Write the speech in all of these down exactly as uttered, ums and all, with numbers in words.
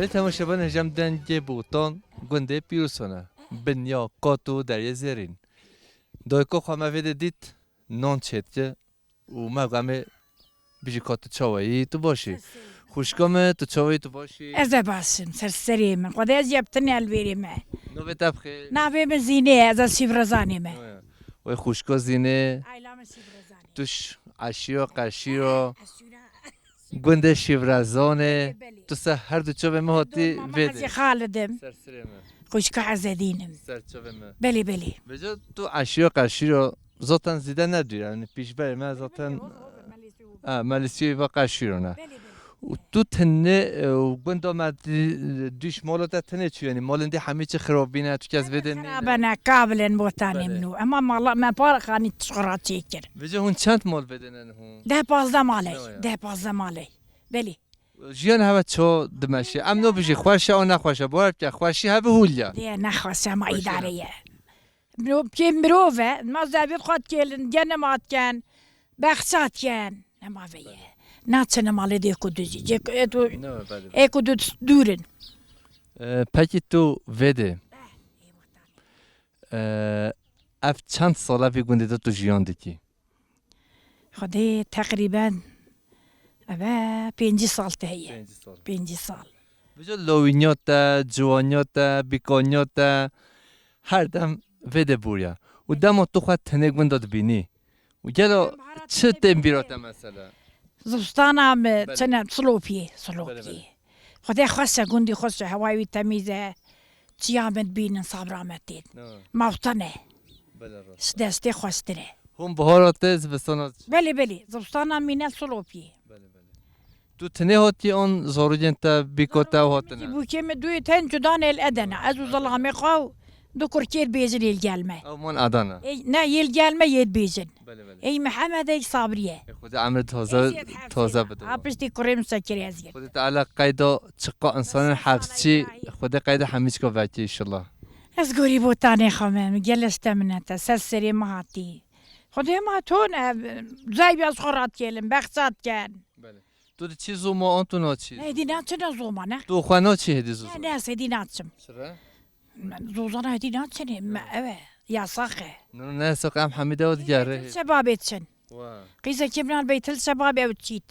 Temaşevan, hêja me dengê Botan gundê Pîrosan e. Binya, qat û deriyê zêrîn. Dayika xwe me vê de dît, nan çêdike û me got, em ê bijî ka tu çawa yî, tu baş î. Xwişka min, tu çawa yî, tu baş î. Ez ê baş im, ser serê min. Xwedê ez yê bi tenê li vêrê me. Navê te bi xêr? Navê min Zînê ye, ez a Şîvrezanê me. Wê xwişka Zînê. Ayla min Şîvrezanê. Tu ş-, eşîra, qeşîra. Eşîra. Gundê Şîvrezanê. Belê, belê. Tu ser her du çavê min hatî vê de. Ez ê Xalid im. Ser serê min. Xwişka Ezedîn im. Ser çavê min. Belê, belê. Vêca tu eşîra qeşîra zaten zêde ne dûr, yani pêşberê me zaten. Ha, Melîsiyê va qeşîra ne. Belê, belê. Û tu tenê, e, û gunda me di-, dûş mala te tenê çû, yani malên dî hemî çi xirab bîne, tu kes vê de nîne. Xirab ne, kabilên botanê min û. Ema mala me par xanî tişxira çêkir. Vêca hûn çend mal vê de ne hûn? Deh pazdeh malê. Ne ya? Deh pazdeh malê. Belê. Jiyan heve ço dimeşe. Em no bijî xweş e, o nexweş e. Bo her ke xweşî heve hûl ye. Dê nexweş e, ma îdare ye. Mirov, kê mirov e, ma zevî xwe dikêlin, gene ma diken, bexça diken. Nema vê ye. Naçine malê dê ku duzî. Cê ku ê tu, ê ku du dûr in. E, pekî tu vê de. E, ev çend sal e vî gundê de tu jiyan dikî? Xwedê teqrîben eve pêncî sal te heye. Pêncî sal. Pêncî sal. Vêca lawîniya te, ciwaniya te, bîkaniya te her dem vê de bûriya. Û dema tu xwe tenê gunda dibînî. Û gelo çi tên bîra te mesela? Zivistana me çene Silopiyê, Silopiyê. Xwedê xweş e, gundî xweş e, hewayê wî temîz e. Çiya me dibînin, sabra me tên. Mafta ne. Belê rast. Ji destê xweştir e. Hûn bihara tê, zivistana. Belê, belê. Zivistana mîne Silopiyê. Belê, belê. Tu tenê hatî an zarokên te, bîka te ew hatine? Bûkê min duyê tên cudan êl Edena. Ez û zilamê xwe û du kurkêr bêjin êl gelme. Ew man Edena. Ey, ne, êl gelme yê dibêjin. Belê, belê. Ey Mihemed, ey Sabriye. Ê Xwedê emrê taze, taze bide. A piştî kurê min sekirê ez girdim. Xwedê Teala qeyda çiqa insanên hepsçî, Xwedê qeyda hemîçka vekî inşallah. Ez gorî botanê xwe me, gelek te minete, ser serê min hatî. Xwedê ma ton ev, zayb ez xwe radikêlim, bexçat ken. Belê. Tu diçî zoma an tu naçî? Ne, hêdî naçine zoma, ne? Tu xwe naçî hêdî zoma? Ne, ne, ez hêdî naçim. Çira? Zozana hêdî naçine, me, ev e, yasax e. No, ne, yasax, em hemî de o digere. Beytil Şebabê diçin. Wa. Qîzekê min al Beytil Şebabê ew çît.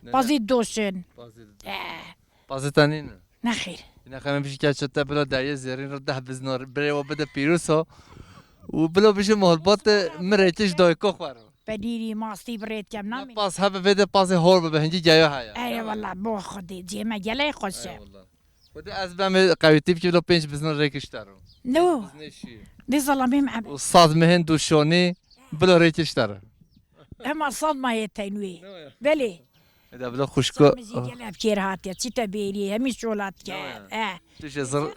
Ne, ne. Pazî doşin. Pazî. Eh. Pazî te nîne? Nexêr. Nexêr, em bijî ke çete bila deriyê zêrîn re deh biznar birê we bide pîroz o. Û bila bijî malbatê min rêkê ji dayika xwe re. Penîrî, mastî bi rê dikem, namîne. Pas hebe vê de pazê hor bibe, hingî geya heye. Eyvallah, bo Xwedê, cihê me gelek xweş e. Eyvallah. Xwedê ez bem ê qewîtî bikî, lo pênc bizna rêkişte ro. No. Biznê şî. Dê zelamê me. Û saz mehên duşonî, bilo rêkişte ro. Hema saz ma yê teynûyê. No ya. Belê. Eda bilo xuşko. Saz mizî gelek kêr hatiye, çi te bêrî, hemî şolat ke. No ya. Eh. Tu jê zir-,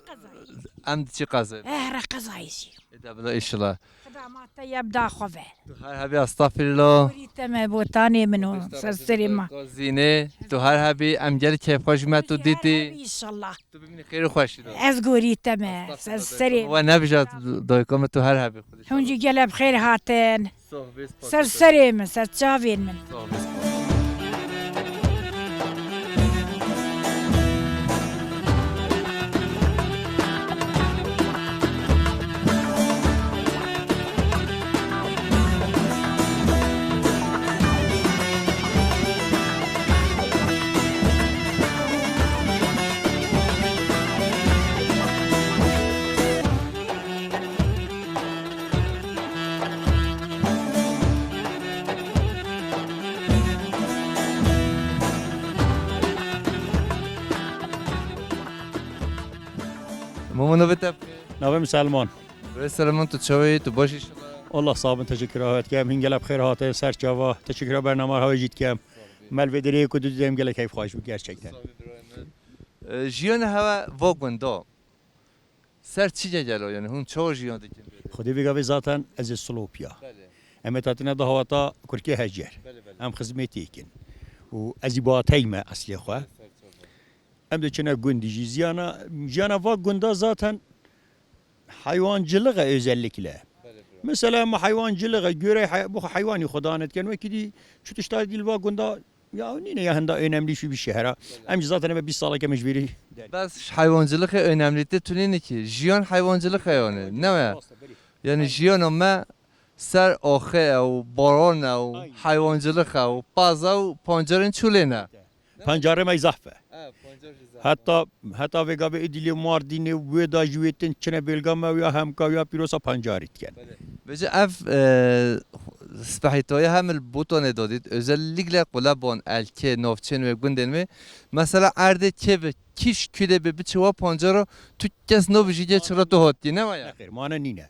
em diçî qezê. Eh, re qezayê jî. Eda bila inşallah. Xweda ma te yeb da xwe ve. Tu her hebî, estağfirullah. Gorî te me botanê min o, ser serê ma. Zînê, tu her hebî, em gelî keyfxweş me tu dîtî. İnşallah. Tu bimînî xêr û xweşî de. Ez gorî te me, ser serê. We nebija dayika min, tu her hebî. Hûn jî gelek bi xêr hatin. Ser serê min, ser çavên min. Mama, navê te bi xêr? Navê min Selman. Birê Selman, tu çawa yî, tu baş î inşallah? Allah sabin, teşekkür ahat kem. Hingela bi xêr hate, ser çava, teşekkür bernama hawê jî dikem. Mel vê derê ku didem gelek keyf xweş bû gerçekten. E, jiyanê hewe va gunda. Ser çi gelo, yani hûn çawa jiyan dikin? Xwedê vê gavê zaten ez ê Silopya. Belê. Em ê tatine dahawata Kurkê Hecer. Belê, belê. Em xizmetê kin. Û ez î batey me eslê xwe. Ser çava. Em de çine gundî jî ziyana, jiyana va gunda zaten hayvancılık e özellikle. Belê, belê. Mesela em hayvancılık e, göre hay-, bu hayvanî xwe dane dikin. Wekî dî çu tişta dîl va gunda Ya nîne ya henda önemli şu bir şehre. Em jî zaten eve bîst saleke min ji vîrî. Bes ji heywancilixê önemlî tê tunîne ki. Jiyan heywancilix e yani. Ne ya? Yani jiyana me ser axê ew, baran ew, heywancilix ew, paz ew, pancarên çûlê ne. Pancarê me zaf e. Heta, heta vê gavê Îdîlê, Mardînê, wê da jî wê tên çine bêlga me ya Hemka ya Pîrosa pancarî dikin. Vêce ev, e, spehîtaya hem li Botanê dadît, özellikle Quleban, Elkê, navçên wê, gundên wê. Mesela erdê kê bi, kîş kûdê bi biçe wa pancara, tu kes nabijî gê çira tu hatiye, ne waya? Nexêr, mane nîne.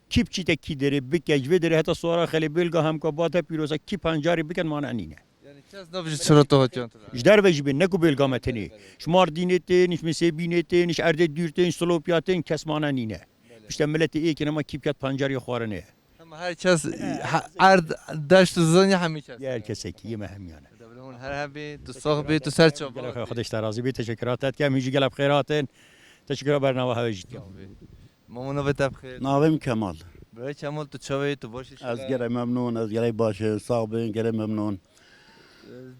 Kî biçîte kî derê bike, ji vê derê heta Suwara Xelê, bêlga Hemka, Bate, Pîrosa, kî pancarî bikin, mane nîne. Yani kes nabijî çira tu hatiyan tu. Ji derve jî bên, ne ku bêlga me tenê. Ji Mardînê tên, ji Misêbînê tên, ji erdê dûr tên, ji Silopya tên, kes mane nîne. Pişte miletê êkê nema kî biket pancarê xwarinê. Ama her kes, he, erd, deşt û zin ya hemî kes. Ya her kesekî, yê me hemiyane. Hûn her hebî, tu sax bî, tu ser çava. Gelek Xwedê ji te razî bî, teşekkür te dikim, hûn jî gelek bi xêr hatin. Teşekkür bernama hewe jî dikim. Mamo, navê te bi xêr? Navê min Kemal. Birayê Kemal, tu çawa yî, tu baş î? Ez gelek memnûn, ez gelek baş im, sax bin, gelek memnûn.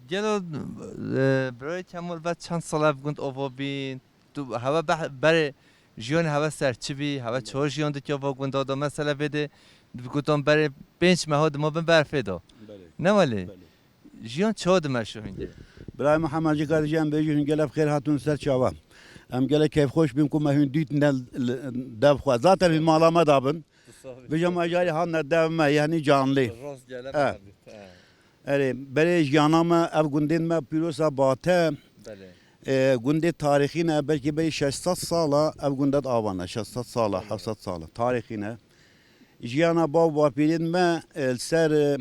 Gelo, e, birayê Kemal, ve çend sal ev gund ava bîn? Tu hewe beh-, berê jiyanê hewe ser çi bî? Hewe çawa jiyan dike va gunda da? Mesela vê de gotan berê pênc meha dima bin berfê da. Belê. Ne welê? Belê. Jiyan çawa dimeşe hingê? Birayê Mihemed, ji karî jî em bêjin hûn gelek bi xêr hatûn ser çava. Em gelek keyfxweş bin ku me hûn dîtine dev xwe. Zaten hûn mala me da bin. Vêca me carî hatine dev me, yani canlî. Rast gelek. Erê, berê jiyana me, ev gundên me Pîrosa Bate. Belê. E, gundê tarîxî ne, belkî berî şeş sed sala ev gunde di ava ne, şeş sed sala, heft sed sala tarîxî ne. Jiyana bav bapîrên me, e, li ser, e,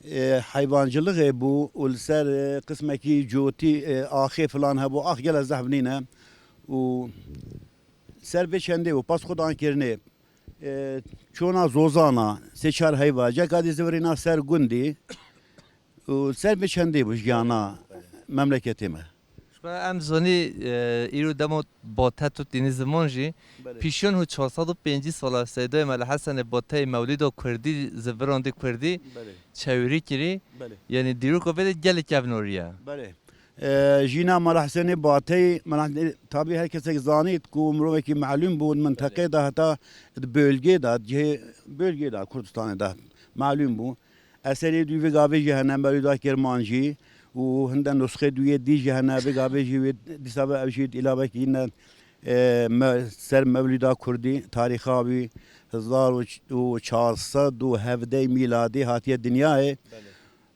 e, heyvancilixê bû û li ser, e, qismekî cotî, e, axê filan hebû, ax gele zehf nîne û ser vê çendê bû, pas xudan kirinê, e, çona zozana, sê çar heyva, ceka dî zivirîna ser gundî û ser vê çendê bû jiyana memleketê me. Ji ber em zanî, e, îro dema Bate tu tînî ziman jî, belê, pîşiyan hû çar sed û pêncî sala seydayê me li Hesenê Bateyê mewlîda kurdî zivirandî kurdî, belê, çewirî kirî. Belê. Yanî dîroka vê de gelek kevnorî ye. Belê. E, jîna Mela Hesenê Bateyê, Mela, tabî her kesek zanît ku mirovekî melûm bû, di minteqê de heta di bölgê de, cihê bölgê de, Kurdistanê de melûm bû. Eserê dû vê gavê jî hene, Mewlûda Kirmancî û hinde nusxê dûyê dî jî hene, vê gavê jî wê dîsa ve ev jî îlavekî ne, e, me-, ser Mewlûda Kurdî, tarîxa wî hezar û çar sed û hevdeh mîladî hatiye dinyayê. Belê.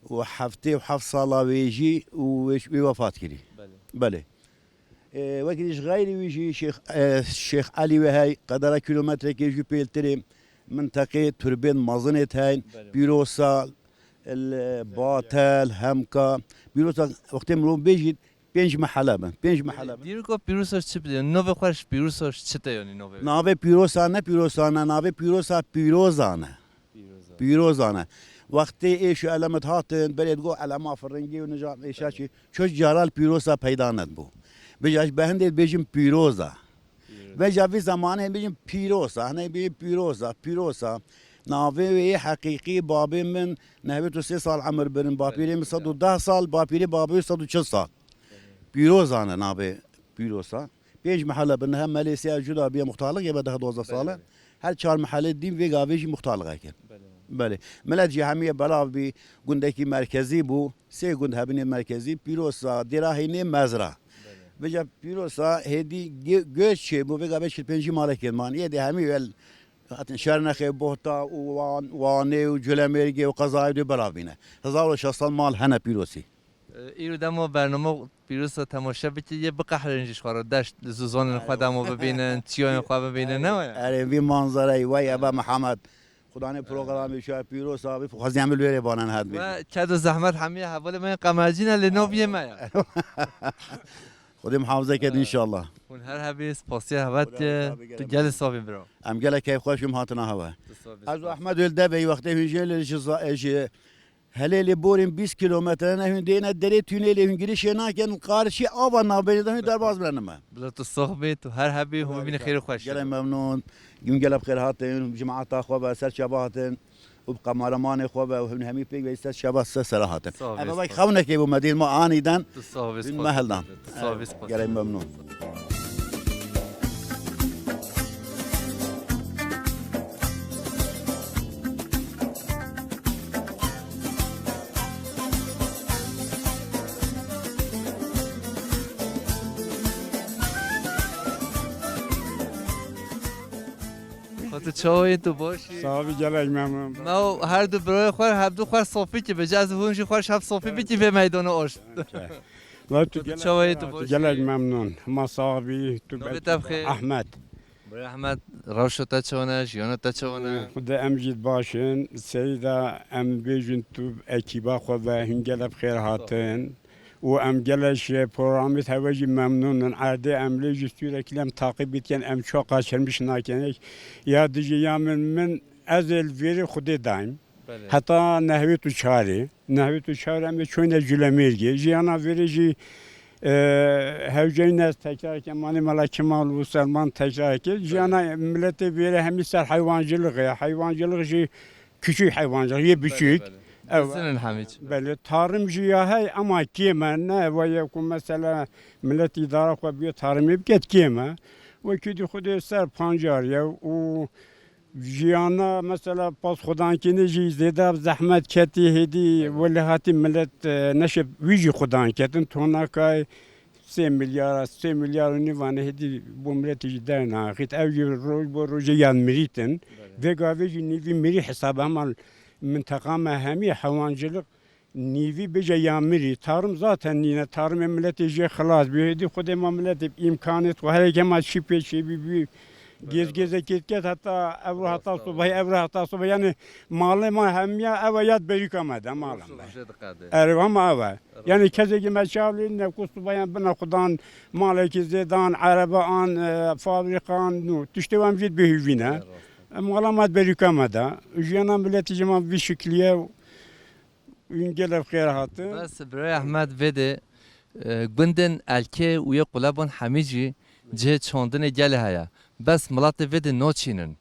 Û heftê û heft sala wê jî û wê, wê wefat kirî. Belê. Belê. E, wekî ji xeyrî wî jî Şêx, e, Şêx Elî wê hey, qedera kîlometrekê jî pêltirê minteqê turbên mezin ê teyn, belê, Pîrosa, el, Batel, Hemka. Pîrosa wextê mirov bêjî pênc mehele bin, pênc mehele bin. Dîroka Pîrosa çi bi, navê xwe ji Pîrosa çi te yanî navê? Navê Pîrosa ne Pîrosa ne, navê Pîrosa Pîroza ne. Pîroza. Pîroza ne. Wextê êş û elemet hatin, berê digo elema firingî û nija êşa çi. Ço cara li Pîrosa peyda nedibû. Vêca ji behindê dibêjin Pîroza. Pîroza. Vêca vî zemanê bêjin Pîrosa, hene bêjin Pîroza, Pîrosa. Navê wê yê heqîqî babê min nehwêt û sê sal emir birin, bapîrê min sed û deh sal, bapîrê babê wê sed û çil sal. Pîroza ne navê Pîrosa. Pênc mehele bi niha Melêsiya cuda bûye muxtarlixê ve daha dozdeh sal e. Belê. Her çar mehele dîn vê gavê jî muxtarlixek in. Belê. Belê. Milet jî hemiye belav bî, gundekî merkezî bû. Sê gund hebînê merkezî, Pîrosa, Dêrahînê, Mezra. Belê. Vêca Pîrosa hêdî gö-, göç çêbû, vê gavê çil pêncî malekê man. Yê dê hemî el hatin Şernexê, Bohta û Wan-, Wanê û Colemêrgê û qezayê dê belav bîne. Hezar û şeş sed mal hene Pîrosî. E, îro dema bernama Pîrosa temaşe bikî, yê biqehrên jî ji xwe re deşt zûzanên xwe dema bibînin, çiyayên xwe bibînin, ne waya? Erê, vî manzerayî, wey ebe Mihemed. Xudanê programê şa Pîrosa bî, xwezî em li wêrê banan hat bî. We ked û zehmet hemiye hevalê me yên qemercî ne, lê nav yê me ye. Xwedê muhafaza ked inşallah. Hûn her hebî, spasiya hevet, tu gelê savî bira. Em gelek keyfxweş bûm hatina hewe. Tu savî. Ez û Ehmed Êl devê wextê hûn jê lê ji za-, ji Helêlê borên bîst kilometre ne, hûn dêne derê tûnelê, hûn girişê nakin, qarşî ava nabênê de hûn derbas bile nime. Bila tu sox bê, tu her hebî, hûn bîne xêr û xweş. Gelek memnûn. Hûn gelek bi xêr hatin, cemaeta xwe ve ser çava hatin. Û bi kameramanê xwe ve hûn hemî pêk ve ser çava ser sera hatin. Sağ ol, Ev bak sağ ol. Xewnekê bû me dîn ma anîden. Tu sağ ol, Hûn sağ ol. Me hildan. Tu sağ ol, sağ ol. Gelek memnûn. Xwe tu çawa yî, tu baş î? Sax bî, gelek memnûn. Me û her du birayê xwe, her du xwe sofî kî bêje, ez û hûn jî xwe şev sofî bikî vê meydana aşt. La tu Xwe tu gelek, çawa yî, tu baş î? Gelek memnûn. Ma sax bî, tu Navê belkî te bi xêr? Ahmet. Birê Ahmet, rewşa te çawa ne, jiyana te çawa ne? Xwedê em jî baş in. Seyda em bêjin tu ekîba xwe ve hûn gelek bi xêr hatin. Û em gelek ji programê te ve jî memnûn in. Erdê em lê jî sürekli em taqîb dikin, em çaqa çermiş nakin. Ya dijî ya min, min ez ê li vêrê Xwedê dayim. Belê. Heta nehwêt û çarê. Nehwêt û çarê em ê çoyne Culemêrgê. Jiyana vêrê jî, e, hewceyne ez tekrar dikim, malê Mela Kemal û Selman tekrar dikim. Belê. Jiyana miletê vêrê hemî ser heywancılık e. Heywancılık jî küçük heywancılık, yê biçûk. Belê, belê. Ew. Dizin in hemî çi. Belê, tarım jî ya hey ama kêm e, ne weye ku mesela millet îdara xwe bûye tarımê biket kêm e. Wekî dî xwedê ser pancar ye û jiyana mesela pas xudankînê jî zêde zehmet ketî hêdî Belê. Welê hatî millet, e, neşe wî jî xudan ketin tonakay sê milyar, sê milyar û nîv anê hêdî bo miletê jî dernaxît. Ew jî roj bo rojê yan mirîtin. Belê. Vê gavê jî nîvî mirî hesab e, hema minteqa me hemî hewancılık nîvî bêje ya mirî. Tarım zaten nîne. Tarımê miletê jê xilas bî. Hêdî xwedê ma miletê îmkanêt xwe hereke ma çî pê çê bî bî. Gêz gêzekê diket heta evro heta Rasta. Subahî, evro heta subahî. Yani malê ma hemiya ev e ya berîka me de mala me. Rojê diqede. Erê, hema ev e. Rasta. Yani kesekî me çav lê ne ku subayan bina xudan malekî zêdan, erebe an, e, fabrîka an, nû. Tiştê em jî bihîvîne. Rasta. E, mala me berîka me de. Jiyana miletî ji ma vî şikliye û gelek xêr hatin. Bes birayê Ehmed vê de, e, gundên Elkê û yê Quleban hemî jî cihê çandinê gelê heye. Bes milatê vê de naçînin.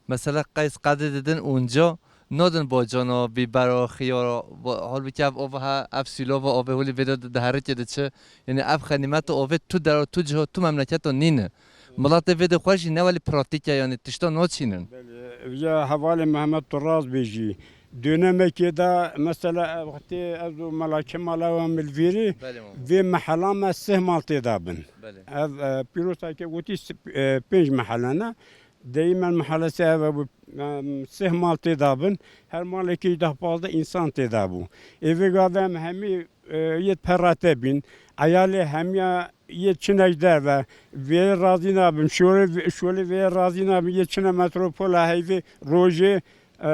Mesela qeys qedê didin û inca nadin bacana, bîbera, xiyara, va-, halbûkî ev ava he, ev sîlava avê holî vê de diherike diçe. Yanî ev xenîmeta avê tu dera, tu ciha, tu memleketa nîne. Milatê vê de xwe jî ne welî pratîk e, yanî tişta naçînin. Belê, ya hevalê Mehmet tu rast bêjî. Dönemekê de mesela ev wextê ez û Mela Kemal ew em li vîrî Belê, mam. Vê mehela me sih mal tê de bin. Belê. Ev, e, pîrozeke gotî s-, e, pênc mehele ne. Deyîmen mehalesi ev bû, em, sih mal tê de bin. Her malekî deh pazdeh însan tê de bû. Ê vê gavê em hemî, e, yê perate bîn. Eyalê hemiya yê çinek derve. Vê razî nabim. Şolê, şolê vê razî nabim. Yê çine metropola heyvê rojê, e,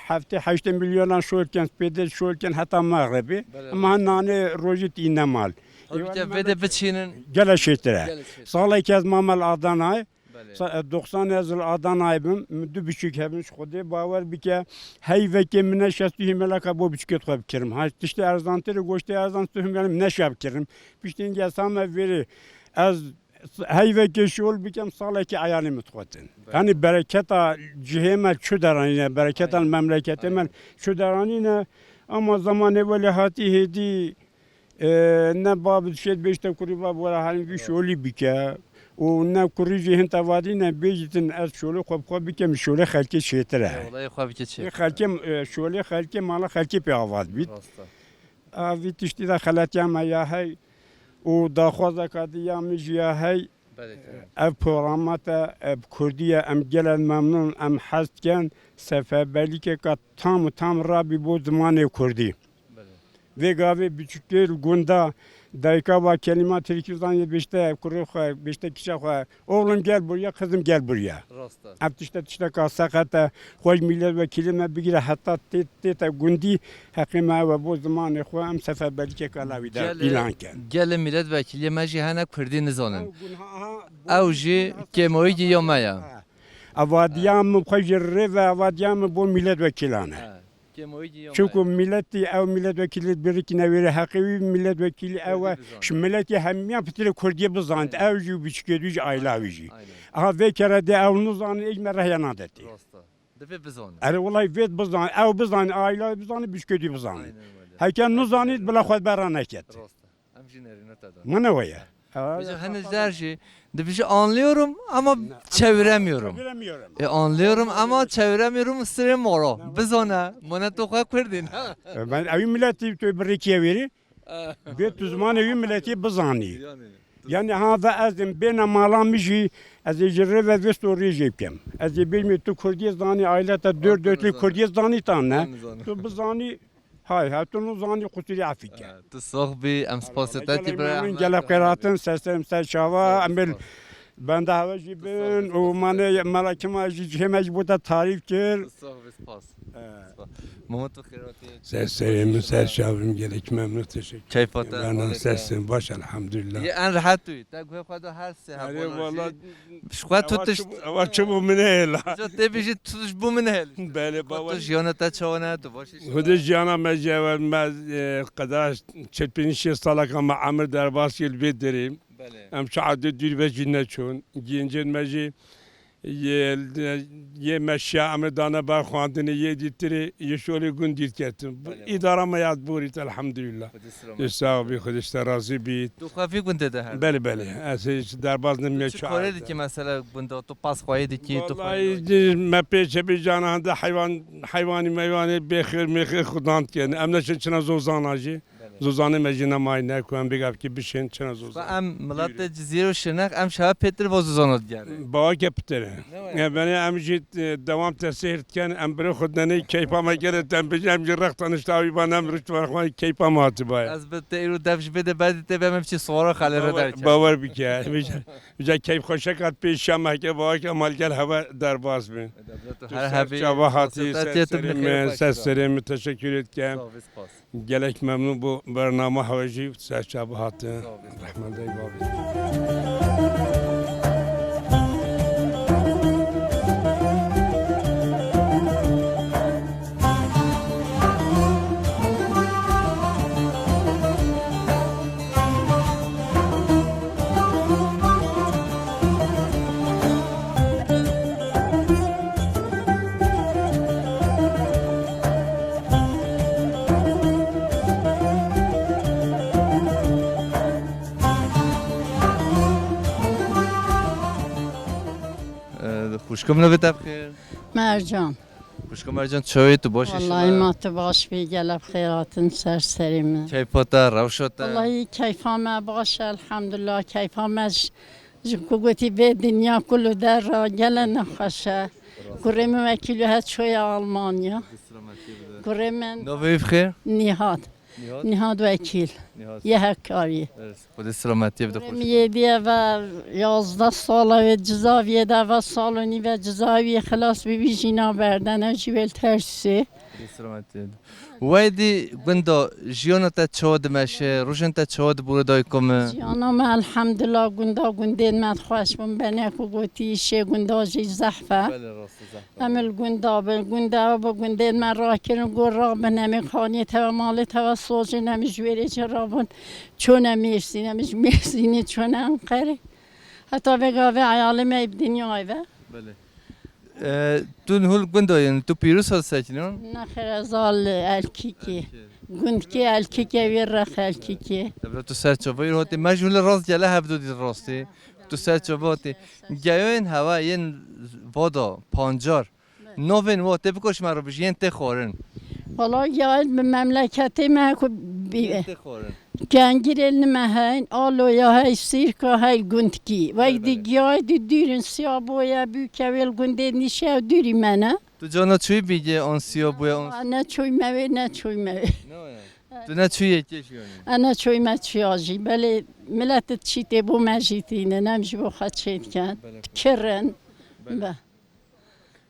heftê heştê milyonan şol ken, pêdê şol ken heta mexribê. Belê. Ema nanê rojê tîne mal. Halbuki Ê, vê de biçînin. Gele şêtir e. Gele şêtir. Salekî ez mame li Adanayê. Belê. Sa-, e, doxsan ez li Adanayê bim, min du biçûk hebin, ji Xwedê bawer bike, heyvekê min neşe tu hîmelaka bo biçûkê xwe bikirim. Ha, tiştê erzantirê, goştê erzan tu hîmelê min neşe bikirim. Piştî hingê ez hame vêrê, ez heyvekê şol bikem, salekê eyalê min dixwetin. Belê. Yanî bereketa cihê me çu deranîne, bereketa Aynen. Memleketê me Aynen. Çu deranîne. Ama zamanê welê hatî hêdî, E, ne bab dişêt bêjte kurî bab were halin vî şolî bike. Û ne kurî jî hin tevadî ne bêjîtin ez şolê xwe bi xwe bikem, şolê xelkê çêtir e. Olayê xwe bike çê. Xelkê, e, şolê xelkê mala xelkê pê avat bît. Rast e. A vî tiştî de xeletiya me ya hey û daxwazeka di ya min jî ya hey. Belê, tamam. Ev programa te, e, bi kurdî ye, em gelek memnûn, em hez dikin, seferberlîkeka tam û tam rabî bo zimanê kurdî. Belê. Vê gavê biçûkê li gunda dayika va kelîma tirkî zanê bêjte kurê xwe, bêjte kîça xwe, oğlum gel buraya, kızım gel buraya. Rast e. Ev tişte tişteka seqet e. Xwe ji mîletvekîlê me bigire heta tê, tête gundî heqê me ew e bo zimanê xwe em seferberlîkeka lawî de Gelê, îlan ken. Gelê mîletvekîlê me jî hene kurdî nizanin. Ew gun-, ha, ha, Ew jî gun-, kêmoyî ya me ya. Ha. Evadiya min xwe ji rê ve evadiya min bo mîletvekîlan e. Ha. Çunku miletî, ew miletwekîlî birikî newêrê heqê wî, miletwekîlî ew e, ji miletî hemiyan pitirê kurdiyê bizanit, ew jî û biçikê wî jî, ayla wî jî. Aha vê kere de ew nizanin, êj me rehya nadetê. Divê bizanî. Erê, welayi vêt bizanî, ew bizanî, aîla bizanî, bişketî bizanî. Aynen öyle. Heke nizanît, bila xwe bera neket. Rast e. Em jî nerîne te de. Min ne weye. Vêca hene zer jî, dibêje anlıyorum ama çeviremiyorum. Çeviremiyorum. E, anlıyorum ama çeviremiyorum, sirê moro. Bizane, mone tu xwe kurdîn. E, ben ew miletî tu birêkiye wêrî. Bê tu zimanê wî miletî bizanî. Yani. Yani ha ve ez ê bêne mala min jî, ez ê ji rê ve vê storiyê jê bikim. Ez ê bêjim tu kurdiyê zanî, aileta dört dörtlük kurdiyê zanî tan ne? Tu bizanî, hay ha, tu nizanî, qusurî efî ke. Tu sox bî, em spasê te tî bire. Gelek xêratin, ser serê min, ser çava, em ê benda heve jî bin û mane melakê me jî cihê me jî bo te tarîf kir. Spas. Mehmet, tu xêratî. Ser serê min, ser çavê min, gelek memnun, teşekkür. Keyfa te, Bana halê te. Sesin baş, elhamdülillah. Yê en rehet tu yî. Te guhê xwe de her sê hebona jî. Ji xwe tu tişt. Ewa çi bû min hêla. Ca tê bî jî tu tişt bû min hêl. Belê, baba. Tu jiyana te çawa ne, tu baş î. Hûdê jiyana me jî ew me, e, qeda çil pênc şêst saleka me emir derbas kir li vê derê. Belê. Em çi adê dûr ve jî neçûn. Gencên me jî Yê, yê me şiya em ê dane ber xwendinê, yê dîtirê yê şolê gund dît ketin. Belê. Îdara me yad borît, elhamdülillah. Xwedê selamet. Sağ ol, Xwedê ji te razî bît. Tu xwe vî gundê de her. Belê, belê. Ez hiç derbaz nimî. Tu çi çi korê dikî mesela gunda? Tu pas xweyê dikî, tu xweyê. Vallahi, me pê çepê cana hende heywan, heywanî meywanê bêxêr mêxêr xudan dikin. Em neçin çina zozana jî. Belê. Zozanê me jî nemayî ne ku em bêgavkî bişên çina zozan. Em miletê Cizîr û Şirnex, em şewe pêtir bo zozana digerin. Baweke pitir e. Ne were? Em, benê em jî, e, dewam te seyr dikin, em birê xwe denê keyfa me gere tem bijî, em jî rexta nişta wî ban em rişt wer xwe keyfa me hatibaye. Ez bi te îro dev ji bê de bedî te be me biçî suwara xalê re derke. Bawer bike. Vêca keyf xweşek hat pê şam heke baweke mal gel heve derbas bin. Her hebî çava hatî, ser serê min, ser serê min teşekkür etkem. Spas. Gelek memnun bu bernama hewejî ser çava hatin. Rehmendey babî. Xwişko min, navê te bi xêr? Mercan. Xwişko Mercan, çawa yî, tu baş î? Wallahî ma tu baş bî, gelek bi xêr hatin ser serê min. Keyfa te, rewşa te? Wallahî keyfa me baş e, elhamdulillah. Keyfa me ji, ji ku gotî vê dinya kul û derra gele nexweş e. Kurê min wekîlî het çoye Almanya. Kurê min. Navê wî bi xêr? Nîhat. Nîhat? Nîhat Wekîl. Nîhat. Yê Hekkariyê. Xwedê selametiyê bide. Kurê min yê dî eve yazdeh sal e wê cizaviyê de, eve sal û nîv e cizaviyê xilas bibî jîna berdene jî wê li tersê. Xwedê selametiyê bide. Wey dî gunda jiyana te çawa dimeşe, rojên te çawa dibûre dayika min? Jiyana me elhamdulillah gunda gundên me xweş bûn, bene ku gotî îşê gunda jî zehf e. Belê, rast e, zehf e. Em li gunda bin, gunda ew bi gundên me rakirin, got rabin, em ê xaniyê te ve, malê te ve sojin, em ji wêrê jî rabin. Çûne Mêrsîn, em ji Mêrsînê çûne Enqerê. Heta vê gavê eyalê me ê bi dinyayê ve. Belê. E, tu niha li gunda yî, tu pîroz hat sekinîn? Nexêr, ez a li Elkîkê. Elkî. Gundkê Elkîkê, wê rex Elkîkê. Tebra tu ser çava yî hatî. Me ji hûn li rastgele hevdu dît rastî. Tu ser çava hatî. Geyoyên hewa yên vada pancar. Navên wa tê biko ji me re bijî, yên tê xwarin. Wala gel bi memleketê me ku bi-, yên tê xwarin. Kengirê li me heyn, aloya hey, sîrka hey, gundkî. Wek di giyay di dûrin siya boye bûke wê li gundê nîşe ew dûrî me ne. Tu cana çûyî bîgê an siya boye an? Aa, ne çûyme wê, ne çûyme wê. Ne waya? Tu ne çûyê kêş yanî? E, ne çûyme çûya jî. Belê milet çî tê bo me jî tînin, em ji bo xwe çê dikin. Belê. Kirin. Belê. Be.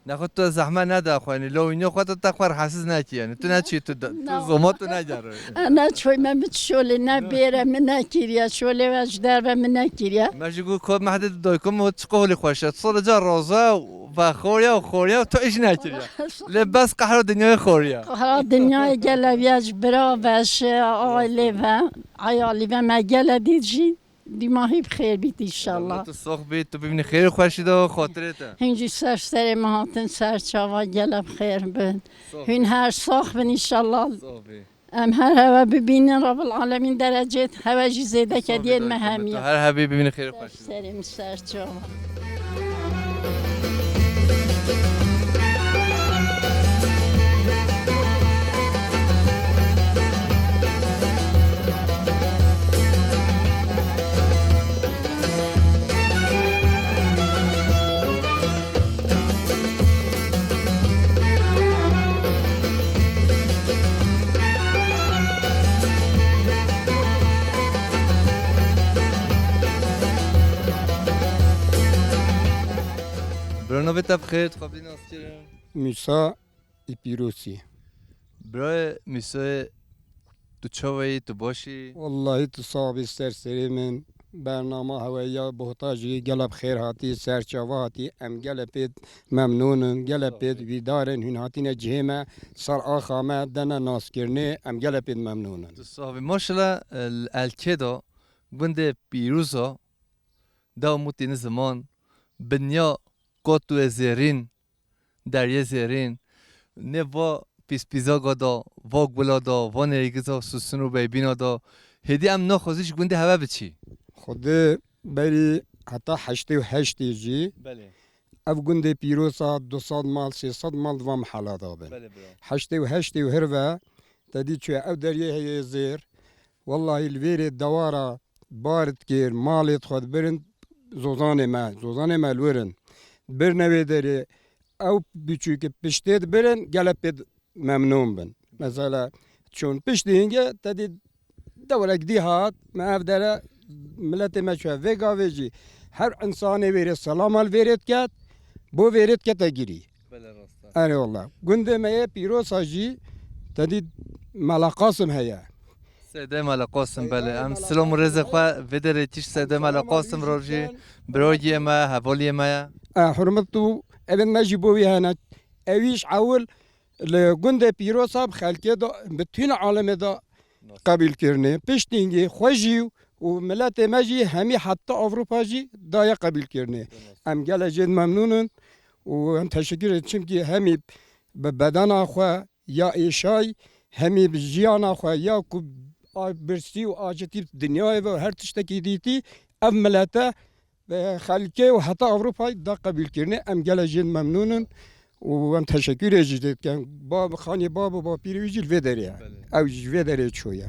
Nexwe tu zehmet neda xwe, yanî lewîniya xwe tu te xwe rahatsiz nekî, yanî tu neçî, tu de-, tu Na. zoma tu negerî. E, ne çoy me min şolê ne bêre min nekiriye, şolê ve ji derve min nekiriye. Me jî got, ku Mehdê tu dayko min got, çiqo holî xweş e. Tu sor ca roza ve xoriya û xoriya û tu îş nekiriye. Lê bes qehra dinyayê xoriye. Qehra dinyayê gele viya ji bira ve, ji ailê ve, eyalî ve me gele dît jî. Dîmahî bi xêr bît înşallah. Tu sox bî, tu bimînî xêr û xweşî de xatirê te. Hûn jî ser serê min hatin, ser çava gele bi xêr bin. Sox Hûn bî. Her sax bin înşallah. Sox bî. Em her heve bibînin, Rabbil Alemîn derecê hewe jî zêde Sox bî kediyên dayko me min, hemiye. Tu her hebî bimînî xêr û xweşî de. Serê min ser çava. Bro, navê te bi xêr, dixwazî nas kirin? Mûsa Îpîrosî. Birayê Mûsayê, tu çawa yî, tu baş î? Wellahî tu sax bî ser serê min. Bernama hewe ya Bohta jî gele bi xêr hatî, ser çava hatî. Em gele pêt memnûn in, gele Sax pêt bî. Vîdar in. Hûn hatîne cihê me, ser axa me, dene naskirinê. Em gele pêt memnûn in. Tu sax bî. Maşallah, el-, Elkê de gundê pîroza, dew mutî niziman, binya kot wê zêrîn, deriyê zêrîn, nê va pîspîzaga da, va gula da, va nêrgiza susun û beybîna da, hêdî em naxwazî ji gundê heve biçî. Xwedê berî heta heştê û heştê jî Belê. ev gundê pîroz a du sed mal, sê sed mal di van mihela da bin. Belê bira. Heştê û heştê û hirve te dî çûye ev deriyê heye zêr. Wellahî li vêrê dewara bar dikir, malê xwe dibirin zozanê me, zozanê me li wir in. Birine wê derê, ew biçûkî piştê dibirin, gelek pê memnûn bin. Mesela, çûn piştî hingê, te dî dewrek dî hat, me ev dere, miletê me çûye vê gavê jî, her însanê wêrê selama li vêrê diket, bo vêrê dikete girî. Belê rast e. Erê wallah. Gundê me yê pîrosa jî te dî Mela Qasim heye. Seydê Mela Qasim, Seydê belê. Em Mela silam û rêzê Qasim xwe heye. Vê derê tîş Seydê Mela Qasim re jî birayê me, hevaliyê me ye. E, hurmet û evên me jî bo wî hene. Ewîş ewil li gundê pîrosa bi xelkê de, bi tîna alemê de qebîl kirinê. Piştîngî xwe jî û miletê me jî hemî heta Ewropa jî daye qebîlkirinê. Em gelek jê memnûn in û em teşekkür in. Çimkî hemî bi bedena xwe ya êşay, hemî bi jiyana xwe ya ku a-, birsî û acitî dinyayê ve her tiştekî dîtî, ev milete ve xelkê û heta Ewropayê da qebîlkirinê. Em gelek jê memnûn in û em teşekkürê jî dê dikin. Bab, xanî bab û bapîrê wî jî li vê derê ye. Belê. Ew jî ji vê derê çûye.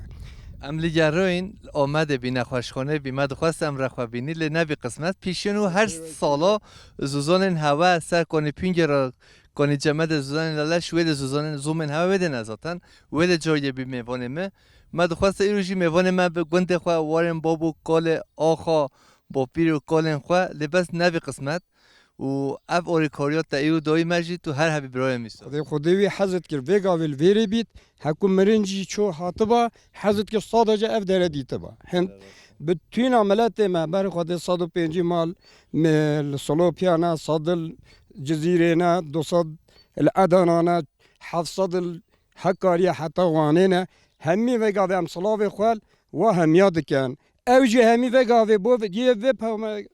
Em li geroyên Amedê bî, nexweşxanê bî, me dixwest em re xwe bînî, lê nebî qismet. Pîşên û her sala zozanên hewe ser kanî pîngê re, kanî cemedê zozanên leleş, wê de zozanên zomên hewe wê de ne zaten. Wê de cariyê bî mêvanê me. Me dixwest îro jî mêvanê me bi gundê xwe warên bab û kalê axa bapîr û kalên xwe, lê bes nevî qismet û ev alîkariya te îro dayî me jî, tu her hebî birayê Mîsa. Xwedê, Xwedê wî hez dikir vê gavê li vêrê bît, heku mirin jî ço hatiba, hez dikir sadece ev dere dîtiba. Hin bi tîna miletê me, berê Xwedê sed û pêncî mal me li Solopiyane, sed li Cizîrê ne, du sed li Edana ne, heft sed li Hekarî ye heta Wanê ne, hemî vê gavê em silavê xwe wa hemiya dikin. Ew jî hemî vê gavê bo vê, yê vê peyma-,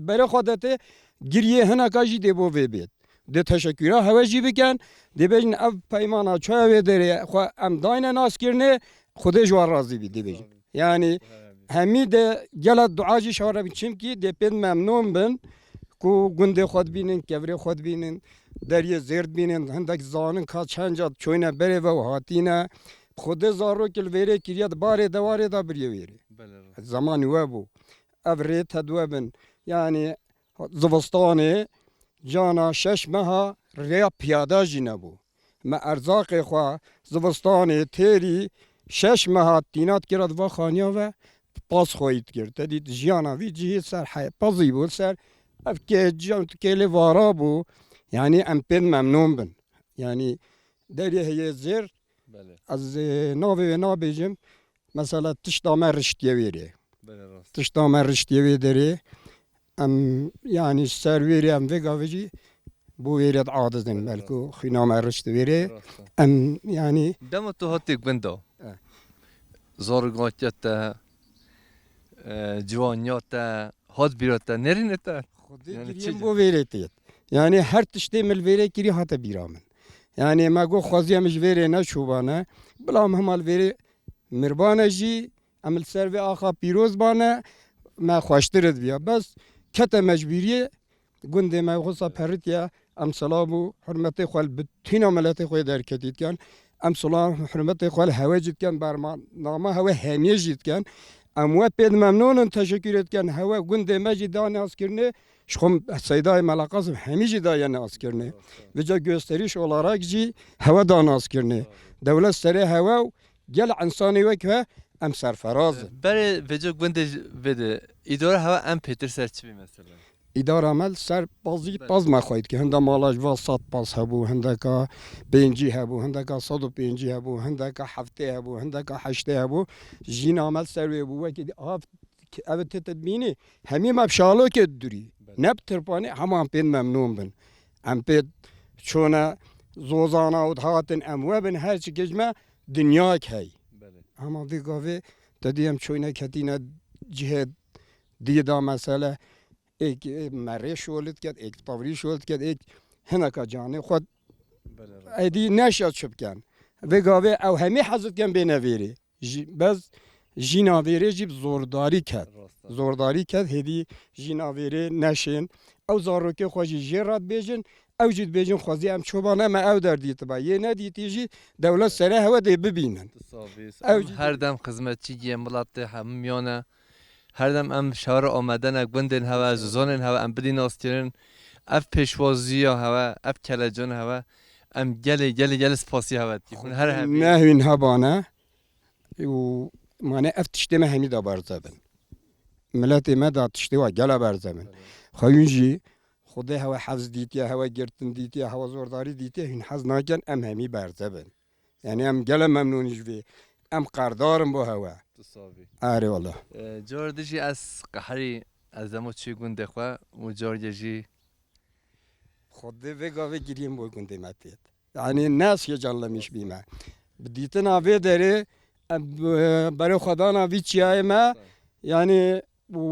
berê xwe de tê giriyê hineka jî dê bo vê bêt. Dê teşekkûra hewe jî bikin, dê bêjin ev peymana çaya wê derê xwe em dayne naskirinê, Xwedê ji wan razî bî, dê bêjin. Yanî hemî de gelek dua jî şawre bin, çimkî dê pê memnûn bin ku gundê xwe dibînin, kevirê xwe dibînin, deriyê zêr dibînin, hindek zanin ka çend ca çoyne berê ve û hatîne. Xwedê zarokê li vêrê kiriye, di barê dewarê de biriye wêrê. Belê, rast. Zemanî we bû. Ev rê tedwe bin. Yanî zivistanê cana şeş meha rêya piyada jî nebû. Me erzaqê xwe zivistanê têrî şeş meha tîna dikira di va xaniya ve, pas xweyî dikir. Te dît jiyana vî cihê ser he-, pezî bû, ser ev kê-, ciyan kêlê vara bû. Yanî em pê memnûn bin. Yanî derê heye zêr, Belê. ez, e, navê wê nabêjim. Mesela tişta me riştiye wêrê. Belê rast. Tişta me riştiye wê derê. Em, yanî ser wêrê em vê gavê jî bo wêrê diadizin. Belê Belku rast. xwîna me rişt wêrê. Rast e. Em, yanî Dema tu hatî gunda. E. Zargatiya te, e, ciwaniya te, hat bîra te, nêrîne te? Xwedê Yani giriyem çi? bo vêrê têt. Yanî her tiştê min li vêrê kirî hate bîra min. Yanî me got xwezî em ji vêrê neçûbane. Bila em hema li vêrê mirbane jî, em li ser vê axa pîroz bane, me xweştir dibiya. Bes kete mecbûriyê gundê me wisa peritiye, em silav û hurmetê xwe li bitîna miletê xwe derketî dikin. Em silav û hurmetê xwe li hewe jî dikin, bernama hewe hemiyê jî dikin. Em we pê memnûn in, teşekkür dikin. Hewe gundê me jî da naskirinê, ji xwe Seydayê Mela Qasim hemî jî daye naskirinê. Vêca gösteriş olarak jî hewe da naskirinê. Dewlet serê hewe û gel insanê wek we em serferaz in. Berê vêca gundê jî vêde, îdara hewe em pêtir ser çi bî mesela? Îdara me li ser pazî Belê. paz me xwey dike. Hinda mala ji va sed paz hebû, hindeka pêncî hebû, hindeka sed û pêncî hebû, hindeka heftê hebû, hindeka heştê hebû. Jîna me li ser wê bû. Wekî di-, av, ev tê te dibînî, hemî me bi şalokê didurî. Belê. Ne bi tirpanê, hema em pê memnûn bin. Em pê çûne zozana û dihatin em we bin, her çi kej me dinyayek hey. Belê. Hema vê gavê te dî em çûyne ketîne cihê dî da mesele. Êk, ê, merê şol diket, êk tavrî şol diket, êk hineka canê xwe Belê, rast. êdî neşa çi biken. Vê gavê ew hemî hez diken bêne vêrê. Jî, bes jîna vêrê jî bi zordarî ket. Rast e. Zordarî ket, hêdî jîna vêrê neşên. Ew zarokê xwe jî jê re dibêjin, ew jî dibêjin xwezî em çoban e, me ew der dîtibe. Yê nedîtî jî dewlet serê hewe dê bibînin. Tu sax bî. Ew Em jî her dem xizmetçî yê miletê hemû miyane. Her dem em şewre amade ne gundên hewe, zozanên hewe em bidî naskirin. Ev pêşwaziya hewe, ev kelecan hewe, em gelê, gelê, gelê spasiya hewe dikî. Hûn her hebî. Ne hûn hebane û mane ev tiştê me hemî da berze bin. Miletê me da tiştê wa gela berze bin. Xweyûn jî Xwedê hewe hevz dîtiye, hewe girtin dîtiye, hewe zordarî dîtiye, hûn hez nakin em hemî berze bin. Yanî em gele memnûn ji vê. Em qerdar in bo hewe. Tu sax bî. Erê wela. E, car di jî ez qeherî ez demo çû gundê xwe û cargê jî Xwedê vê gavê giriyên bo gundê me têt. Yanî ne ez heyecanlemiş bîme. Bi dîtina vê derê, em, e, berê xwedana vî çiyayê me, yanî û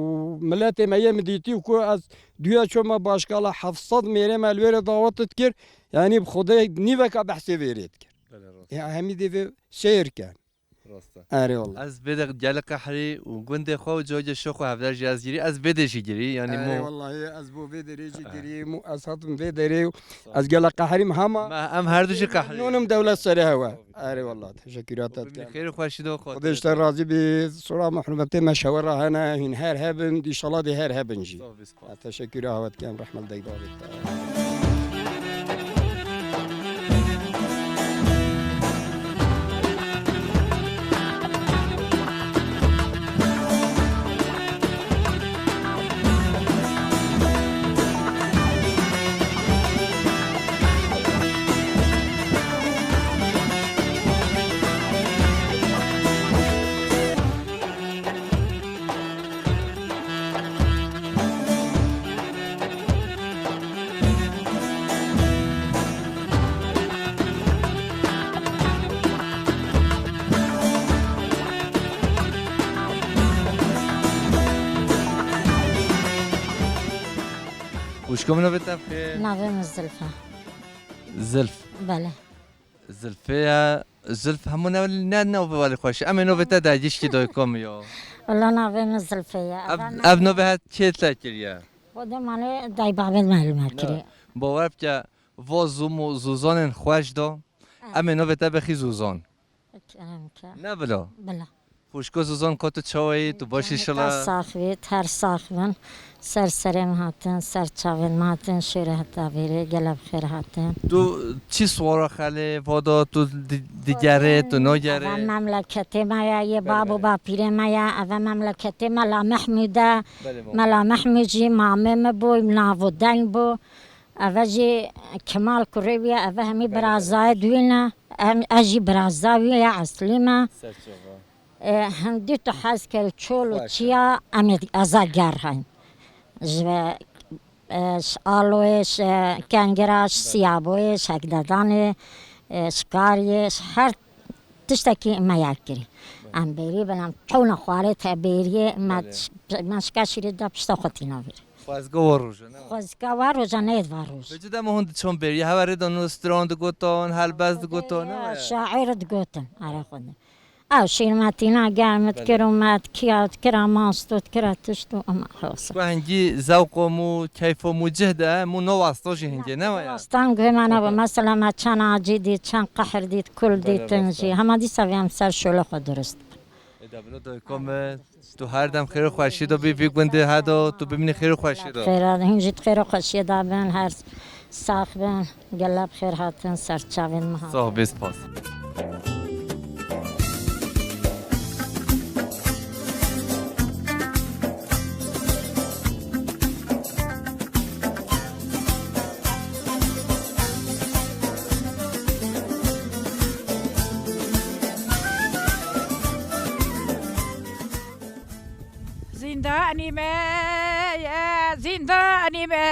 miletê me yê min dîtî û ku ez duya çoma başkala heft sed mêrê me li wê re dawet dikir, yanî bi Xwedê nîveka behsê vê rê dikir. Belê, rast. Ya hemî dê vê seyr ken. Rast e. Erê wela. Ez bê de gelek qehrî û gundê xwe û cihê şo xwe hevdar jî ez girî, ez bê de jî girî, yanî Erê mo- wellahî ez bo vê derê jî girîm û ez hatim vê derê û Sağ ol. ez gelek qehrîm hema Me, em her du jî qehrî. Memnûnim dewlet serê hewe. Erê wela, teşekkür ederim. Xêr û xweşî de xwe. Xwedê ji te razî bî. Sora me hurmetê me şewe re hene, hîn her hebin, dîşala dê her hebin jî. Sağ ol, spas. Teşekkür havet kem, rehmet dey bavê te. Wişko min navê te bixê? Navê min Zilf e. Zilf. Belê. Zilfê ye. Zilf hemû ne, ne navê welî xweş. Em ê navê te dergîşkî dayika min ya. Wela navê min Zilfê ye. Ev, Eva ev navê het kê te kiriye? Xwedê malê dayî babê me li me kiriye. Bawer bike, va zûm û zûzanên xweş da. Em ê navê te bixî Zûzan. Kerem ke. Ne bila? Bila. Xwişko Zûzan, ka tu çawa yî? Tu baş î şila? Te sax bî, her sax bin. Ser serê min hatin, ser çavên min hatin, şêre heta vêrê, gelek bi xêr hatin. Tu çi swara xelê, vada tu di-, digerê, tu nagerê? Eve memleketê me ye, yê Belê, bab û belê. bapîrê me ye, eve memleketê Mela Mehmûd e. Belê, baba. Mela Mehmûd jî mamê min bû, navûdeng bû. Eve jî Kemal kurê wî ye, eve hemî Belê, belê. birazayê dû ne. Em, ez jî biraza wî ye, eslî me. Serçava. E, hindî tu hez kel çol û Xweş e. çiya, em ê eza ger heyn. Ji ve, e, ji aloyê, ji kengira, ji Belê. siyaboyê, ji hegdedanê, e, ji kariyê, ji her tiştekî me yek kirî. Belê. Em bêrî bin, em çewna xwarê te bêriyê, me Belê. ş-, me şika şîrê da pişta xwe tîna vîr. Xwezga wa roja, ne? Xwezga wa roja, neyê va roj. Vêca dema hûn diçûn bêriyê, hewa rê de nû stran digotin, helbest digotin, ne? Ya, şair digotin, are xwe de. Ew şîr me tîna ger me Belê. dikir û me dikiya dikira masto dikira tişt û ama hewsa. Ku hingî zewqo mû, keyfo mû cih de, mû no wasto jî hingê, ne wa ya? Wastan guhê me nebe. Aha. Mesela me çend acî dît, çend qehr dît, kul Belê, dîtin rast jî. e. Hema dîsa vê em ser şole xwe durust. Ê da bilo doyko me, tu her dem xêr û xweşî de bî, vî gundê he do, tu bimînî xêr û xweşî de. Xêra, hûn jî di xêr û xweşiyê de bin, her sax bin. Gelek bi xêr hatin ser çavên me hatin. Sağ ol, bê spas. Zindanî me ye, zindanî me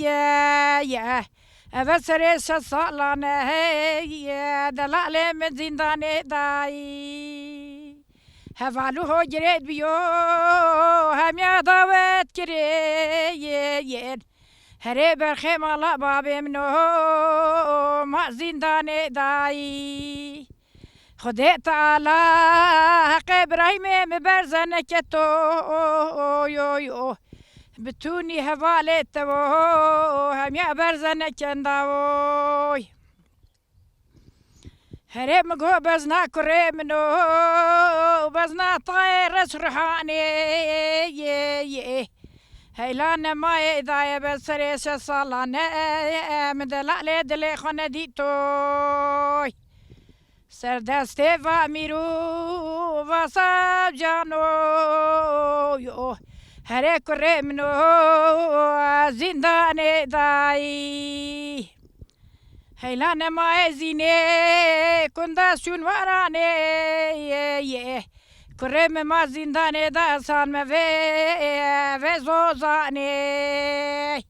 ye, ye. Eve serê şeş salan e, hey, ye, delalê min zindanê dayî. Heval û ho girêt biyo, hemiya dawet kirê, ye, ye. Herê berxê mala babê min o, ma zindanê dayî. Xwedê Teala heqê Birahîmê min berze neke to, yo, yo. Bi tûnî hevalê te wo, hemiya berze neke ndawoy. Herê min go bezna kurê min o, bezna tayê reş rihanê, ye, ye. Heyla nemayê daye be serê şeş salan e, min delalê dilê xwe nedîtoy. Serdestê va mîr û va sav cano yo. Herê kurê min o, zindanê dayî. Heyla nema ezînê, kunda şûn waranê, ye, ye. Kurê min ma zindanê da san me vê, vê zozanê.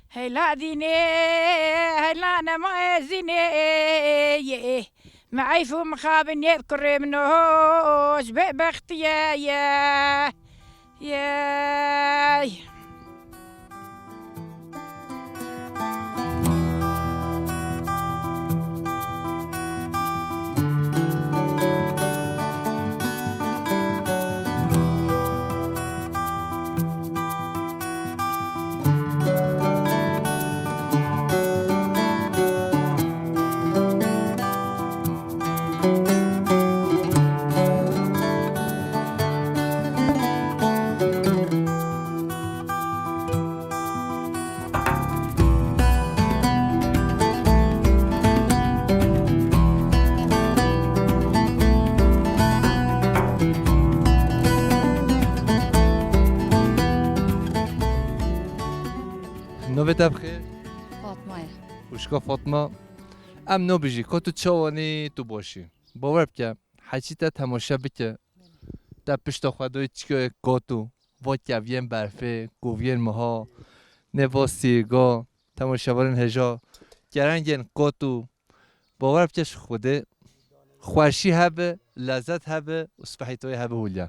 Heyla dînê, heyla nema ezînê, ye. Me eyf û mixabin yê kurê min o, ji bê bextiye ye. Yey. Navê te bi xêr? Fatma ye. Xwişka Fatma. Em nabijî, ka tu çawanî, tu başî. Bawer bike, heçî te temaşe bike. Te pişta xwe doyê çiyoyê kot û va keviyên berfê, koviyên miha, nê va sîrga, temaşevanên hêja, kerengên kot û bawer bike ji Xwedê xweşî hebe, lezet hebe û spehî toyê hebe hûliya.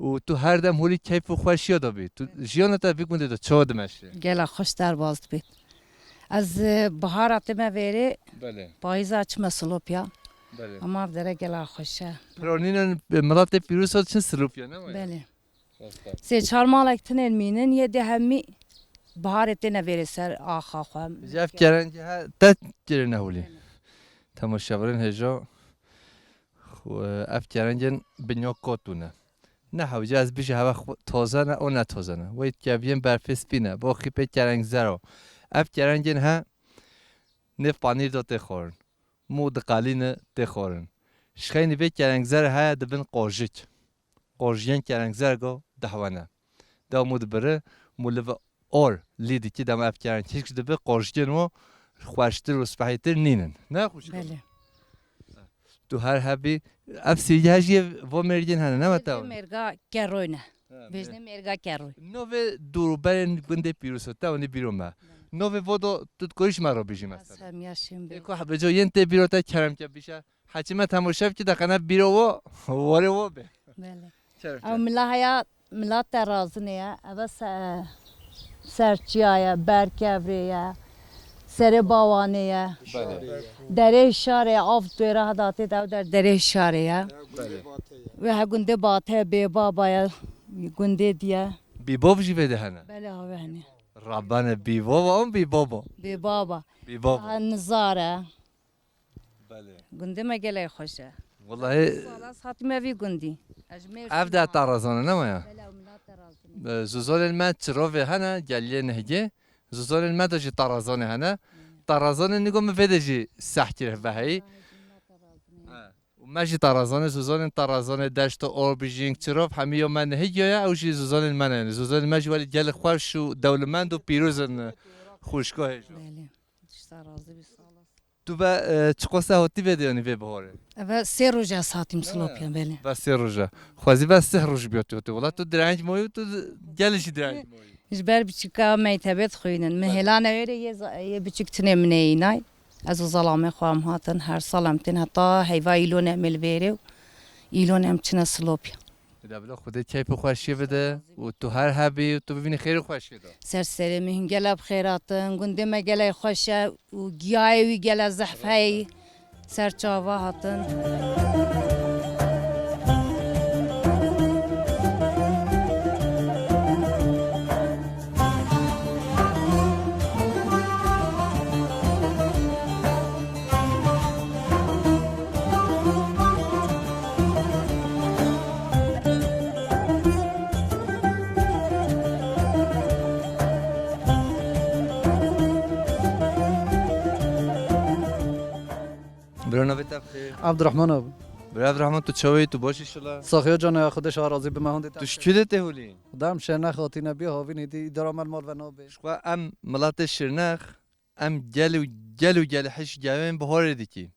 Û tu her dem holî keyf û xweşiya de bî. Tu jiyana te vî gundê de çawa dimeşe? Gela xweş derbas dibî. Ez, e, bihara tême vêrê, Belê. payîza çime Silopya. Belê. Ama ev dere gela xweş e. Piranînên miletê pîroz çin Silopya, ne waya? Belê. Rast e. Sê çar malek tinên mînin, yê dê hemî biharê têne vêrê ser axa xwe. Ji ev kerengê he te kirine holî. Belê. Temaşevanên hêja, xwe, ev kerengên binya kotû ne. Ne hewce ez bijî heve xwe taze ne, o ne taze ne. Wey keviyên berfê spî ne, bo xîpê kereng zer o. Ev kerengên he nêv panîr de tê xwarin. Mû diqelîne tê xwarin. Ji xeynî vê kereng zer heye dibin qojik. Qojiyên kereng zer go dehwene. Da mû dibire, mû li ve or lî dikî dema ev keren hişk dibe, qojgên wo xweştir û spehîtir nînin. Ne xweş? Belê. Tu her hebî, ev sîrgeh jî vo mêrgên hene, ne weta? Vêjnê mêrga Keroy ne. Ha, Vêjnê me- mêrga Keroy. Novê dûrûberên gundê pîroz te, onî bîro me. Novê vodo tu dikoriş me ro bijî mesela. Hemiya şim Ê be. ku beco yên tê bîro te kerem ke bişe. Heçî me temoşev ki deqene bîro wo, wore wo be. Belê. Kerem Ew ke. mila heya, mila te razine ye. Eve se, serçiya ye, berkevrê ye, serê bawanê ye. Belê. Derê şarê, av tu êra heda tê de ew der derê şarê ye. Belê. Ve he gundê bate bê baba ye, gundê diye. Bîbov jî vê de hene. Belê ha ve hene. Rabane bîbov an bîbobo. Bê baba. Bîbobo. Ha nizar e. Belê. Gundê me gelek xweş e. Wellahî Sala ez hatime vî gundî. Ez ji Mêrsîn Ev de me. Tarazan e, ne waya? Belê, ew milat Tarazan e. Ee, Zozanên me çirovê hene, geliyê nehgê. Zozanên me de jî tarazanê hene. Hmm. Tarazanê nigo min vê de jî seh kir veheyî. He. Û me jî tarazanê, Zozanên tarazanê, deşto, or, bijîng, çirov, hemî yo me nehîgiyo ye, ew jî Zozanên me ne. Zozanên me jî welî gelê xweş û dewlemend û pîroz in, xwişko hêjo. Belê. Tişta razî bî, sağ olasın. Tu be, e, çiqo se hotî vê de yanî vê bihorê? Eve sê roj ez hatîm Silopya, belê. Be sê roj e. Xwezî be sih roj biyotî hotî. Wela tu direng moyî, tu gelê jî direng moyî. Ji ber biçûka mektebê dixwînin. Min Belê. hêla newêrê yê za-, yê biçûk tinê min ê înay. Ez û zelamê xwe em hatin. Her sal em tên heta heyva îlonê em ê li vêrê û îlonê em çine Silopya. Bila bila Xwedê keyf û xweşiyê bide û tu her hebî û tu bibînî xêr û xweşiyê de. Ser serê min hûn gele bi xêr hatin. Gundê me gelek xweş e û giyayê wî gele zehf heyî. Ser çava hatin. Bira navê te bi xêr? Abdurrahman abi. Bira Abdurrahman, tu çawa yî, tu baş î şila? Saxiya cana ya, Xwedê şa razî bi me hûn dê. Tu ji kû de tê holî? Xwedê em şer nexatîne bî havînî dî, îdara me li mal ve nabê. Ji xwe em milatê Şirnex, em gel û gel û gel hişk gewên biharê dikî.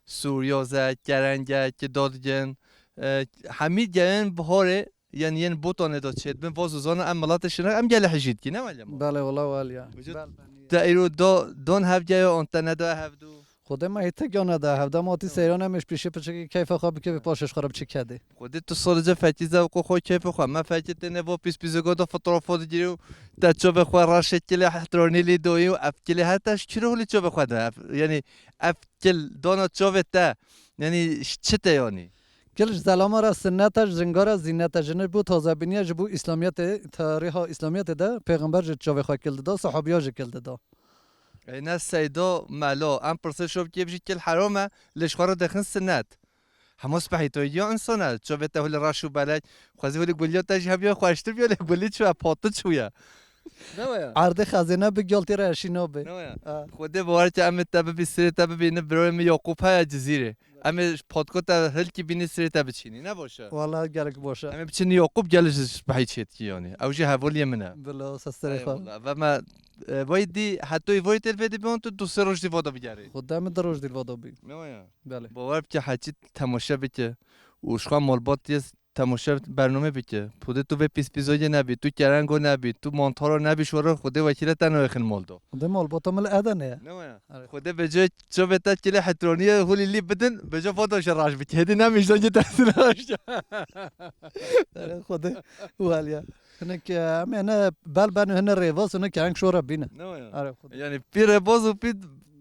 Sûryoze, kerenge, ki dodgin, e, hemî gewên biharê, yanî yên botanê de çêdibin, va zozana em milatê Şirnex, em gel hişk dikî, ne wele ma? Belê, wela weliya. Vücut Bel, bel, te îro do, don hevgeyo, on te nedo hevdu. Xwedê me hî tek ya neda hevda, ma tî Tamam. seyran em êş pîşê piçekî keyfa xwe bikevî paşê ji xwe re biçik kedê. Xwedê tu sali ca fekî zewq û xwe keyfê xwe. Me fekî têne vo pîs pîzego de fitro fo digirî û te çovê xwe raşê kilê hehtironî lî doyî û ev kilê her te ji kî re holî çovê xwe de. Ev, yanî ev kil dana çovê te. Yanî ji çi te yanî? Kil ji zelama re sinnet e, ji jinga re zînet e. Ji nir bû tazebîniye ji bo Îslamiyetê, tarîha Îslamiyetê de pêxember ji çovê xwe kil dida, sahabiya jî kil dida. Ey ne seydo melo, em pirsê şov kê bijî kil heram e, lê ji xwe re dixin sinnet. Hema spehî to ya insan e, çavê te hûlî reş û belek, xwezî hûlî guliya te jî hebiya xweştir biya, lê gulî çi ye, pati çi ye? Ne waya? Erdê xezêne bi gel tê re eşî nabe. Ne waya? Ha. Xwedê bawer ke em ê te bibî, sirê te bibî, ne birayê min Yaqûb heye Cizîrê. Em ê ji potko te hilkî bînî sirê te biçînî, ne baş e? Wala gelek baş e. Em ê biçin Yaqûb gel ji spehî çêtkî yanî. Ew jî hevaliyê min e. Bila, se serê xwe. Eyvallah. Ve me, e, vay dî, hetoyî vay têl vê dî biyon tu du sê roj dî voda bigerî. Xwedê min du roj dî voda bî. Ne waya? Belê. Bawer bike heçî temaşe bike. Û ji xwe malbat yê temaşe bername bike. Xwedê tu vê pîspîzoyê nebî, tu kerengo nebî, tu mantaro nebî, şoro Xwedê wekîle te nayêxin maldo. Xwedê malbata min li Edenê ye. Ne waya? Are. Xwedê bêje çavê te kilê hetroniyê hûlî lî bidin, bêje voda ji raş bike. Hêdî nemî ji dengê te raş. Are, Xwedê waliya. Hinek, e, em ê ne bel ben hine rêvas, hine kereng şora bîne. Ne waya? Are, Xwedê. Yani pî rêvas û pî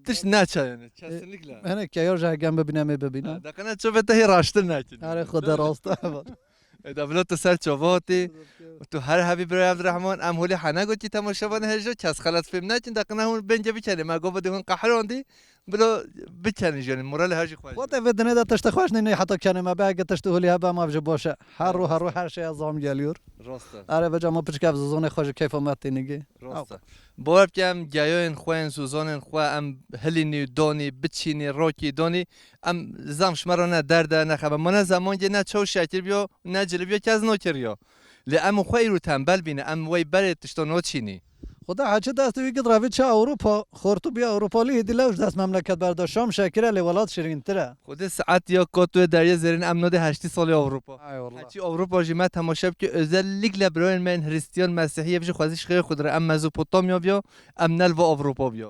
tişt neçe yani. E, Kesinlikle. Hine ke ya ji hegen bibîne, em ê bibîne. Ha, dakika ne çavê te hê raştir nekin. Are, Xwedê rast e. E, da bila tu ser çava hatî. Tu her hebî birayê Evdirehman, em holî hene gotî temaşevan hêjo, kes xelet fêm nekin, dakika ne hûn bence bikenê. Me gova dê hûn qehrandî, bila bikenî jî, yani moral her jî xweş. Xwe te vê dinê de tiştê xweş nînî heta kenê me be, ege tiştê holî hebe em ev jî baş e. Her ro, her ro her şey zam geliyor. Rast e. Are veca ma piçik ev zozonê xwe ji keyfa me tênigê. Rast e. Bawer bike em geyoyên xwe, yên zozonên xwe em hilînî, donî, biçînî, rokî, donî, em zam ji me re ne derd e, ne xeber. Ma ne zemankê ne çaw şekir biyo, ne cilî biyo, kes nokiriyo. Lê em xwe îro tembel bîne, em wey berê tişto noçînî. Xwedê heçî destê wî gid revî çi Ewropa, xortû bî Ewropalî hêdî lew ji dest memleket berda. Şam şekir e lê welat şirîntir e. Xwedê saet ya Kotoyê Deriyê Zêrîn em nodê heştî salê Ewropa. Ay wallah. Heçî Ewropa jî me temaşe bike, özellikle birayên me yên Hristiyan, Mesîhî, ev jî xwezî ji xêrê Xwedê re em Mezopotamya biya, em ne li va Ewropa biya.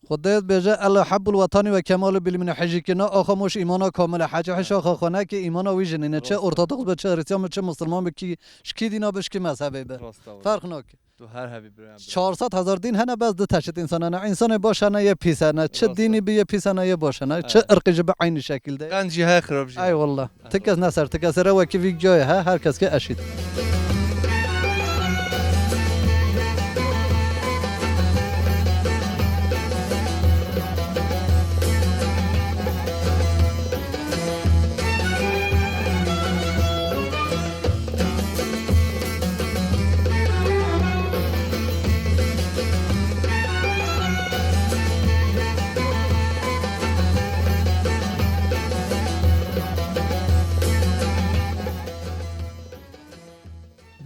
Xwedê dibêje, "Ela hebbul wetanî ve kemalu bil îmîn." Hejî kî ne axa moş îmana kamil e. Hecî hiş axa xwe neke, îmana wî jî nîne. Çi Rast e. Ortodoks be, çi Hristiyan be, çi Musulman be, kî, ji kî dîna be, ji kî mezhebê be. Rast e. Ferq nake. Tu her hebî birayem. Çar sed hezar dîn hene, bes du teşit însan hene. Însanê baş hene, yê pîs hene. Çi Rast e. Dînî bi yê pîs hene, yê baş hene. He. Çi irqî jî bi eynî şekil de. Qenc jî heye, xirab jî heye. Ay wallah. Ti kes ne ser, ti kes sere wekî vî giyoyê he, her kes ke eşît.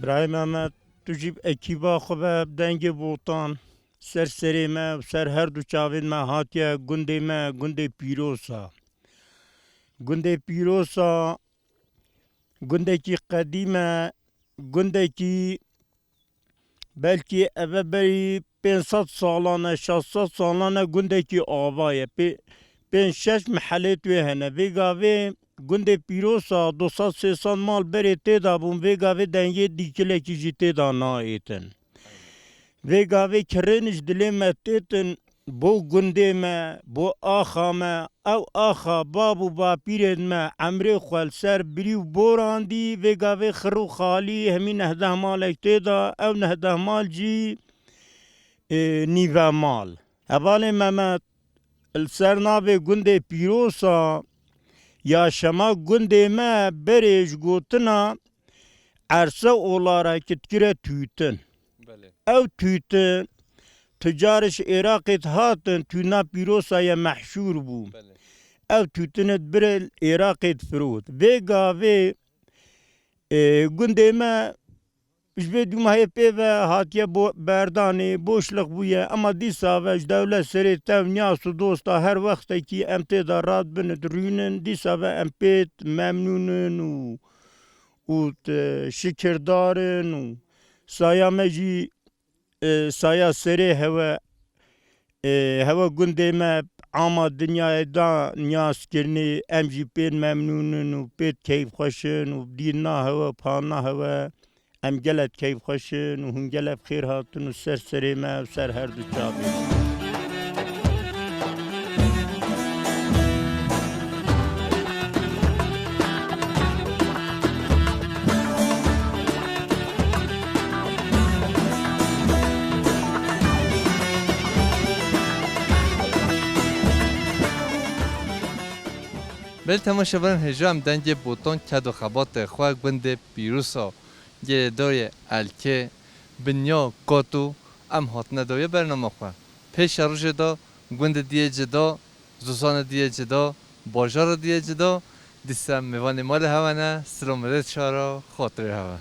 Birayê Mehmet, tu jî bi ekîba xwe ve, bi dengê botan ser serê me û ser her du çavên me hatiye gundê me, gundê Pîrosa. Gundê Pîrosa gundekî qedîm e, gundekî belkî eve berî pênc sed salan e, şeş sed salan e, gundekî ava ye. Pê-, pênc şeş mehelê wê hene. Vê gavê gundê Pîrosa du sed sê sed mal berê tê de bûn, vê gavê dengê dîkilekî jî tê de naêtin. Vê gavê kirên ji dilê me têtin, bo gundê me, bo axa me, ew axa bab û bapîrên me emrê xwe li ser birî û borandî, vê gavê xir û xalî hemî nehdeh malek tê de, ew nehdeh mal jî, ê, nîve mal. Hevalê Mehmet, li ser navê gundê Pîrosa ya şema gundê me berê ji gotina Erse Olara ki dikire tûtin. Belê. Ew tûtin tu carê ji Iraqê dihatin, tûna Pîrosa ye mehşûr bû. Belê. Ew tûtine dibire Iraqê difirot. Vê gavê, e, gundê me ji vê dûmahê pê ve hatiye bo-, berdanê, boşliq bûye, ema dîsa ve ji dewlet serê tev niyas û dosta her wextekî em tê de radibin, dirûnin, dîsa ve em pê memnûn in û, û t-, şikirdar in û saya me jî, e, saya serê hewe, e, hewe gundê me ama dinyayê da niyaskirinê, em jî pê memnûn in û pê keyfxweş in û dîrna hewe, pana hewe. Em gelek keyfxweş in û hûn gelek bi xêr hatin û ser serê me û ser her du çavê. Belê temaşevanên hêja, em dengê botan, ked û xebatê xwe gundê Pîrosa, Girêdayê Elkê, Binya, Koto, em hatine dawiya bernama xwe. Pêşerojê de gundê diyê cida, zistanê diyê cida, bajarê diyê cida, dîsa mêvanê malê hewe ne, silam rê çara, xatirê hewe.